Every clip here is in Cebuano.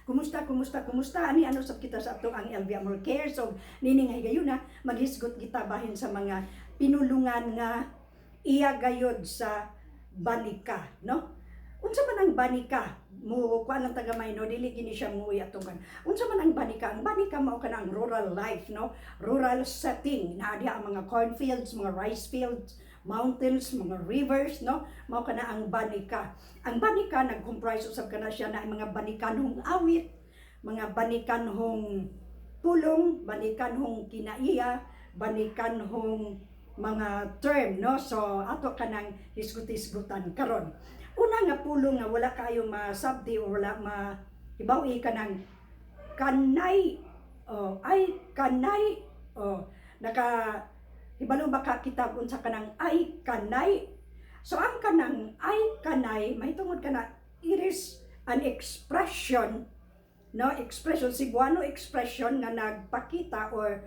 Kumusta, kumusta, kumusta? Ani ano sab kita sa ato ang LV Amor Care. So nini nga higayuna, maghisgot kita bahin sa mga pinulungan nga iya gayod sa banika, no? Unsa man ang banika? Mo kuan lang tagamay, no, dili gini siya mo atong kan. Unsa man ang banika? Ang banika mao kana ang rural life, no? Rural setting na diha ang mga cornfields, mga rice fields, mountains, mga rivers, no? Mao kana ang banika. Ang banika nag-comprise usab kana siya na ang mga banikanhong awit, mga banikanhong pulong, banikanhong kinaiya, banikanhong mga term, no? So ato kanang hisgut-hisgutan karon. Una nga pulong nga wala kayo masabdi o wala ma hibaw-i, kanang kanay, oh, ay kanay, oh, naka hibalo ba ka kita unsa kanang ay kanay? So ang kanang ay kanay, mahitungod kana, it is an expression, no, expression, Cebuano expression nga nagpakita or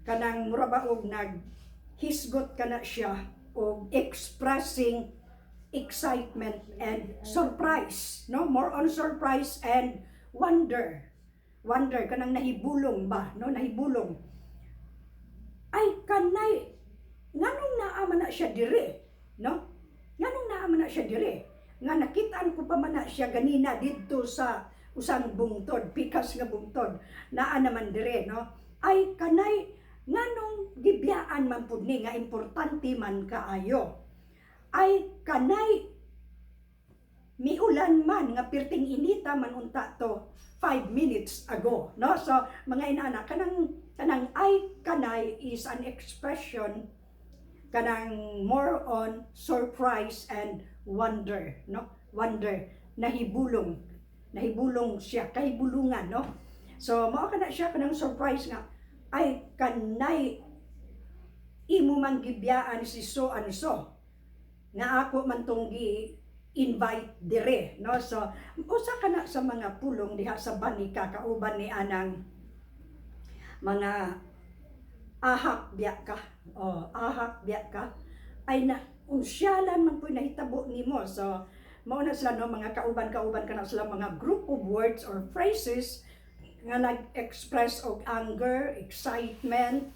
kanang mura ba og nag hisgot kana siya og expressing excitement and surprise, no? More on surprise and wonder. Wonder, kanang nahibulong ba, no? Nahibulong. Ay kanay, nganong naa man na siya dire, no? Nganong naa man na siya dire nga nakitaan ko pa man na siya ganina didto sa usang bungtod, pikas nga bungtod, naa naman dire, no? Ay kanay, nganong gibiyaan man pud ni nga importante man kaayo? Ay kanay, miulan man nga pirting inita man unta to 5 minutes ago, no? So mga inana, kanang ay kanay is an expression kanang more on surprise and wonder, no? Wonder, nahibulong, nahibulong siya, kahibulungan, no? So mao kana siya, kanang surprise nga ay kanay, imo man gibiyaan si so and so nga ako man tong gi invite dire, no? So usa kana sa mga pulong diha sa banika, kauban ni anang mga ahak biya ka, oh, ahak biya ka, ay na unsyalan man po nahitabo nimo. So mao na sila, no? Mga kauban-kauban kana sila, mga group of words or phrases nga nag-express og anger, excitement,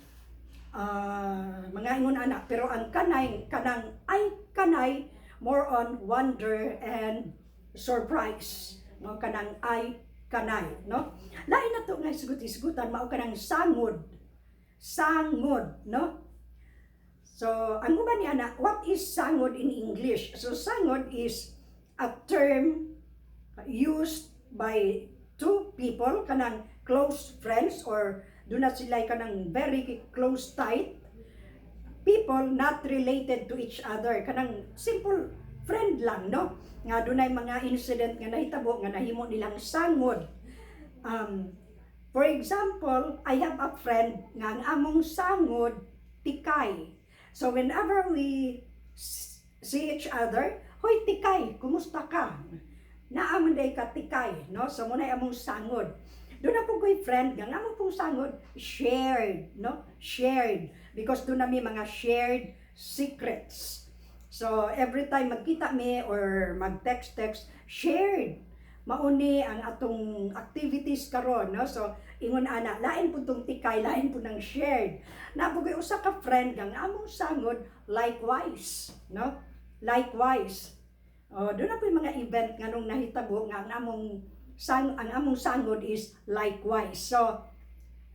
mga ingon ana. Pero ang kanay, kanang ay kanay, more on wonder and surprise, no? Kanang ay kanay, no? Lain na to nga hisgot-hisgutan, mao kanang sangod. Sangod, no? So ang uban ni ana, what is sangod in English? So sangod is a term used by two people, kanang close friends or do not sila kanang very close, tight people not related to each other, kanang simple friend lang, no? Nga dunay mga incident nga nahitabo nga nahimo nilang sangod. For example, I have a friend nga ang among sangod tikay. So whenever we see each other, "Hoy tikay, kumusta ka? Naa man diay ka, tikay?" no? So mao na among sangod. Duna po ko'y friend nga ang among pong sangod shared, no? Shared because duna mi mga shared secrets. So every time magkita mi or mag-text text, shared. Mauni ang atong activities karon, no? So ingon ana, lain pud tong tikay, lain pud ang shared. Naa po ko'y usa ka friend nga ang among sangod likewise, no? Likewise. Oh, duna po yung mga event nga nung nahitabo nga ang among sangod is likewise. So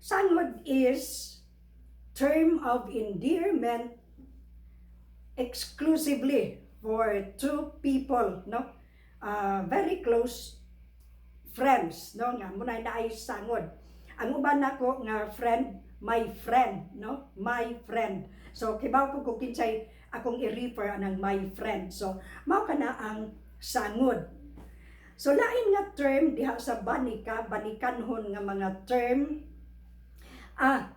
sangod is term of endearment exclusively for two people, no? Very close friends, no? Nga mao na naay sangod. Ang uban nako nga friend, my friend, no? My friend. So kibaw ko kung kinsay akong i-refer anang my friend. So mao kana ang sangod. So lain nga term diha sa banika, banikanhon nga mga term. Ah,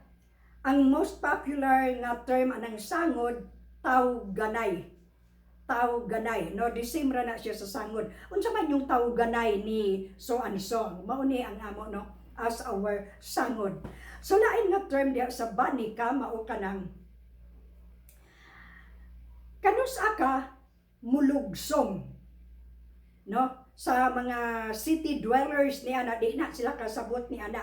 ang most popular nga term anang sangod, tawganay. Tawganay, no? The same ra na siya sa sangod. Unsa man yung tawganay ni so and so? Mao ni ang amo, no, as our sangod. So lain nga term diha sa banika, mao kanang kanus-a ka mulugsom, no? Sa mga city dwellers ni ana, di na sila kasabot ni ana.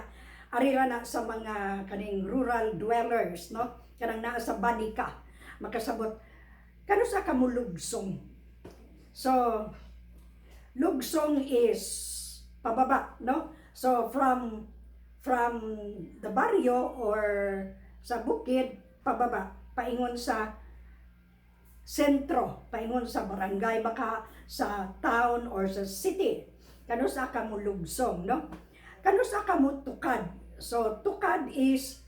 Ari ra na sa mga kaning rural dwellers, no, kanang naa sa banika makasabot kanusa ka mulugsong. So lugsong is pababa, no? So from the barrio or sa bukid pababa paingon sa sentro, paingon sa barangay, baka sa town or sa city. Kanusa ka mo lugsong, no? Kanusa ka mo tukad? So tukad is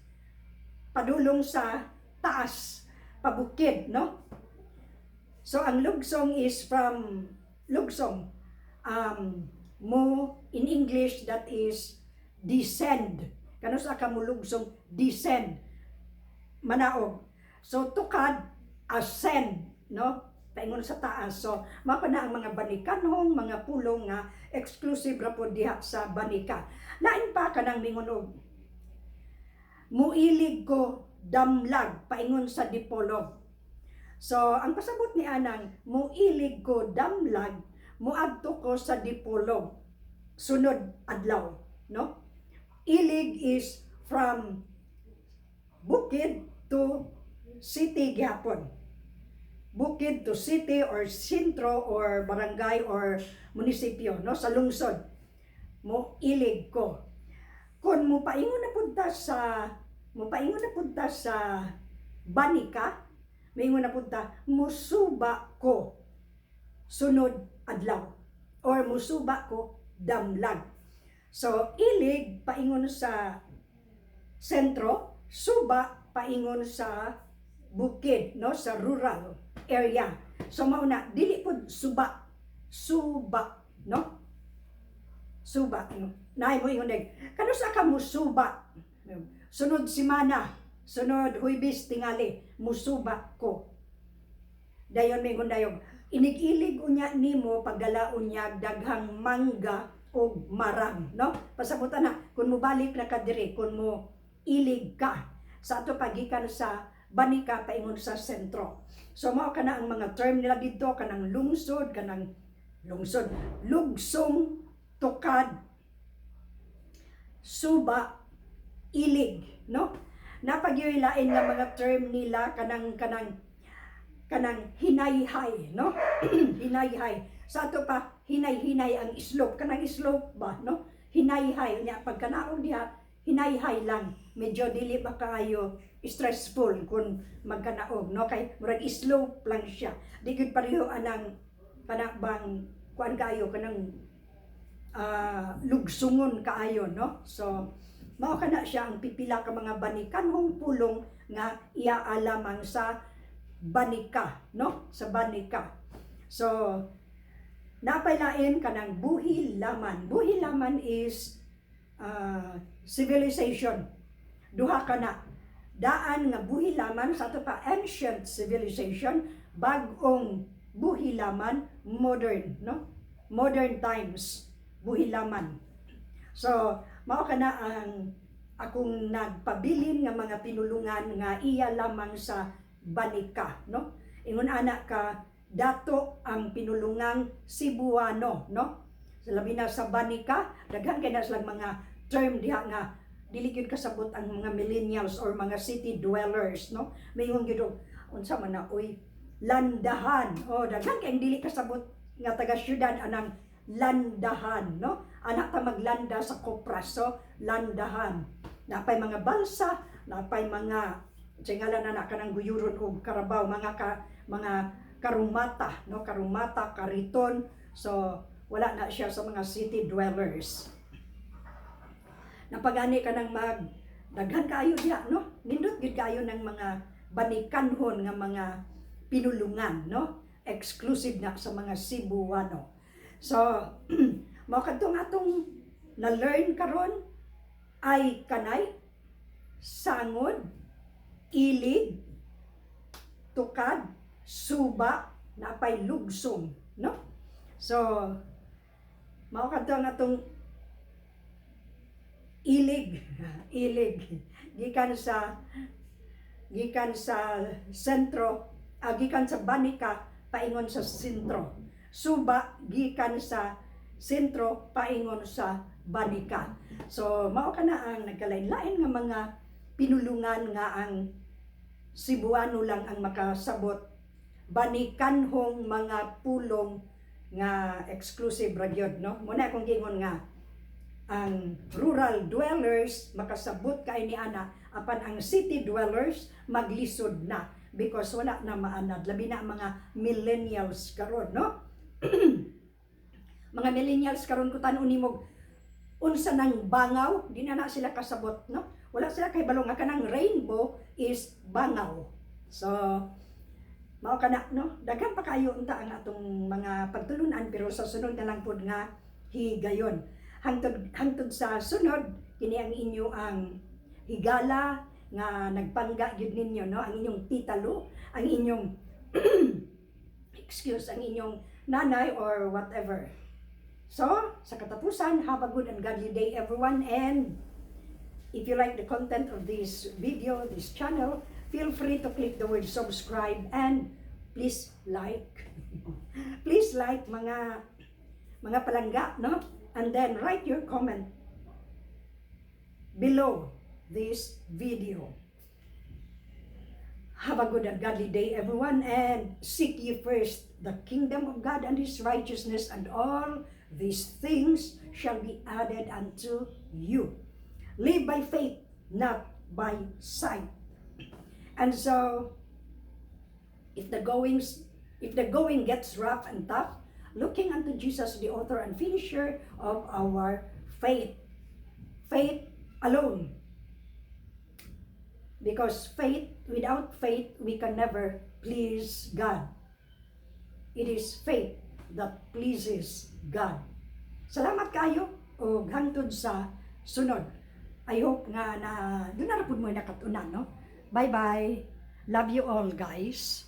padulong sa taas, pabukid, no? So ang lugsong is from lugsong. Mo in English, that is descend. Kanusa ka mo lugsong? Descend. Manaog. So tukad, ascend, no? Paingon sa taas. So mao pa na ang mga banikanhong mga pulong nga exclusive ra pod diha sa banika. Lain pa kanang mingon og muilig ko damlag paingon sa Dipolog. So ang pasabot ni anang muilig ko damlag, muadto ko sa Dipolog sunod adlaw, no? Ilig is from bukid to city gyapon. Bukid to city or sentro or barangay or munisipyo, no, sa lungsod. Mo ilig ko. Kung mo paingon na punta sa Banika, maingon na punta musuba ko sunod adlaw or musuba ko damlag. So ilig paingon sa sentro, suba paingon sa bukid, no, sa rural area. So mao na, dili pud suba, suba, no? Suba, no? Naay mo ingon deg. Kanusa ka musuba? Sunod simana, sunod Huybis tingali, musuba ko. Dayon mingon dayong inig-ilig unya nimo pagdala unyag daghang mangga og marang, no? Pasabot na kung mobalik na ka diri, kung mo ilig ka sa ato pagikan sa banika paingon sa sentro. So mao kana ang mga term nila didto, kanang lungsod, kanang lungsod, lugsong, tukad, suba, ilig, no? Napagyoy lain nga mga term nila, kanang hinayhay, no? Hinayhay. Sa ato pa, hinay-hinay ang slope, kanang slope ba, no? Hinayhay nya pagkanaog diha, hinayhay lang. Medyo dili ba kaayo stressful kung magkanaog, no? Kay murag slope lang siya. Di gyud pareho anang kana bang kuan kaayo, kanang lugsungon kaayo, no? So mao kana siya ang pipila ka mga banikanhong pulong nga iya lamang sa banika, no? Sa banika. So napailain kanang buhi laman. Buhi laman is civilization. Duha ka na daan nga buhi laman: sa ato pa, ancient civilization; bag-ong buhi laman, modern, no? Modern times buhi laman. So mao kana ang akong nagpabilin nga mga pinulungan nga iya lamang sa banika, no? Ingon ana ka dato ang pinulungang Cebuano, no? Sa labi na sa banika, daghan kay na silang mga term diha nga dili gyud kasabot ang mga millennials or mga city dwellers, no? Maingon gyud og unsa man na oy, landahan. Oh, daghan kay dili kasabot nga taga syudad anang landahan, no? Anak ta maglanda sa kopras. So landahan, napay mga balsa, napay mga ngalan na na kanang guyuron og karabaw, mga karumata, no? Karumata, kariton. So wala na siya sa mga city dwellers. Napagani ka ng mag daghan kaayo diha, no? Nindot gyud kaayo ng mga banikanhon nga mga pinulungan, no? Exclusive na sa mga Cebuano. So mao kadtong atong na-learn karon ay kanay, sangod, ilig, tukad, suba, napay lugsong, no? So mao kadto ang atong ilig, ilig gikan sa sentro, gikan sa banika paingon sa sentro. Suba gikan sa sentro paingon sa Banica. So mao kana ang nagkalain-lain nga mga pinulungan nga ang Cebuano lang ang makasabot, banikanhong mga pulong nga exclusive ra gyud, no? Mao na akong giingon nga ang rural dwellers makasabot kay ni ana, apan ang city dwellers maglisod na because wala na maanad, labi na ang mga millennials karon, no? Mga millennials karon, kung tan-on nimo unsa nang bangaw, di na na sila kasabot, no? Wala sila kahibalo nga kanang rainbow is bangaw. So mao kana, no? Daghan pa kayo unta ang atong mga pagtulunan, pero sa sunod na lang pod nga higayon. Hangtod hangtod sa sunod, kini ang inyo ang higala nga nagpangga gyud ninyo, no? Ang inyong titalo, ang inyong, excuse, ang inyong nanay or whatever. So sa katapusan, have a good and godly day, everyone, and if you like the content of this video, this channel, feel free to click the word "subscribe" and please like. Please like, mga palangga, no? And then write your comment below this video. Have a good and godly day, everyone, and seek ye first the kingdom of God and His righteousness, and all these things shall be added unto you. Live by faith, not by sight. And so, if the going gets rough and tough, looking unto Jesus, the author and finisher of our faith. Faith alone. Because faith, without faith, we can never please God. It is faith that pleases God. Salamat kayo og hangtod sa sunod. I hope nga na duna ra pud mo nakatunan, no? Bye-bye. Love you all, guys.